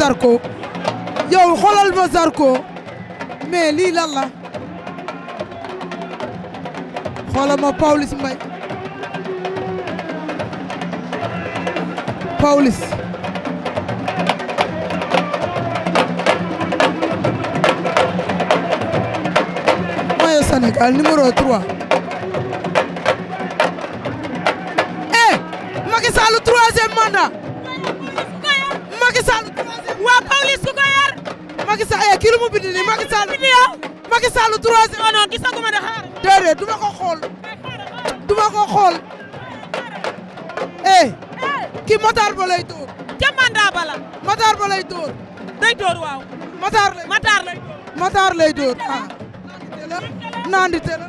Zarko yow xoolal ma Zarko mais lii lan la xoolal ma Paoliss Mbaye Paoliss maillot Sénégal numéro 3 Macky Sall troisième mandat Macky Sall waa Paoliss ku ko yar Macky Sall kii lu mu bind nii Macky Sall Macky Sall troisième non non gisaguma de xaar déedéet duma ko xool duma ko xool kii Matar Ba lay dóor ca mandat bala Matar Ba lay dóor day dóor waaw Matar lay dóor nandite la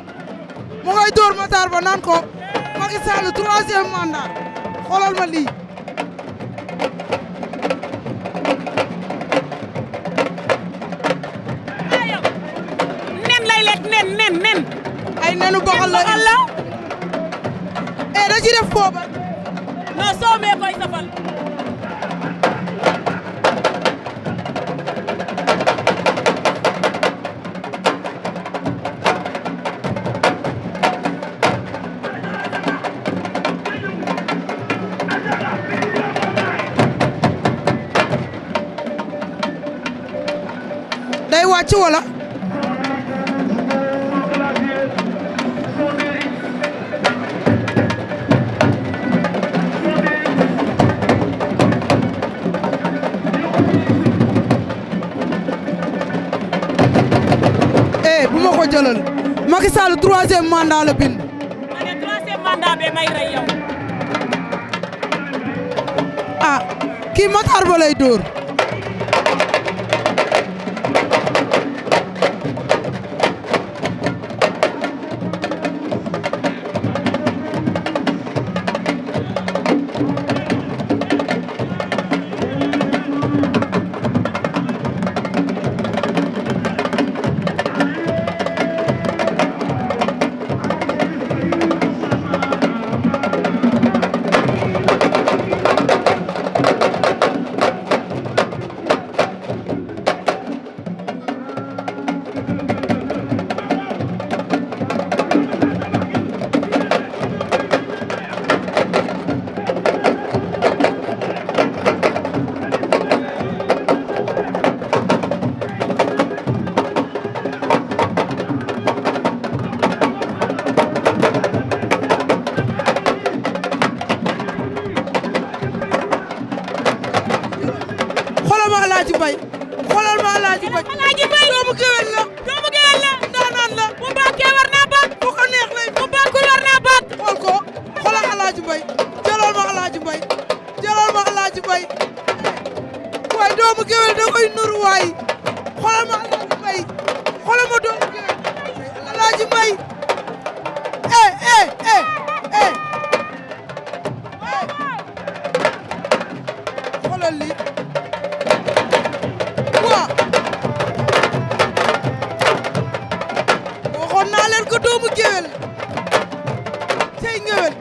mu ngay dóor Matar Ba naan ko Macky Sall troisième mandat xoolal ma lii nen lay lekk nen ay nenu baxal la da ci def booba non soo mee koy safal day wàcc wala bu ma ko jëlal Macky Sall troisième mandat la bind ma ne troisième mandat be may rey yow kii Matar Ba lay dóor xoolal ma Alaaji Mbaye doomu géwél la ndaanaan la bu bàkkee war naa bàkk bu ko neex lay bu bàkkul war naa bàkk xool ko xoolal Alaaji Mbaye jëlal ma Alaaji Mbaye waay doomu géwél da koy nuru waay xoolal ma Alaaji Mbaye xoolal ma doomu géwél Alaaji Mbaye xoolal lii waxoon naa leen ko doomu géwél cey ngéwél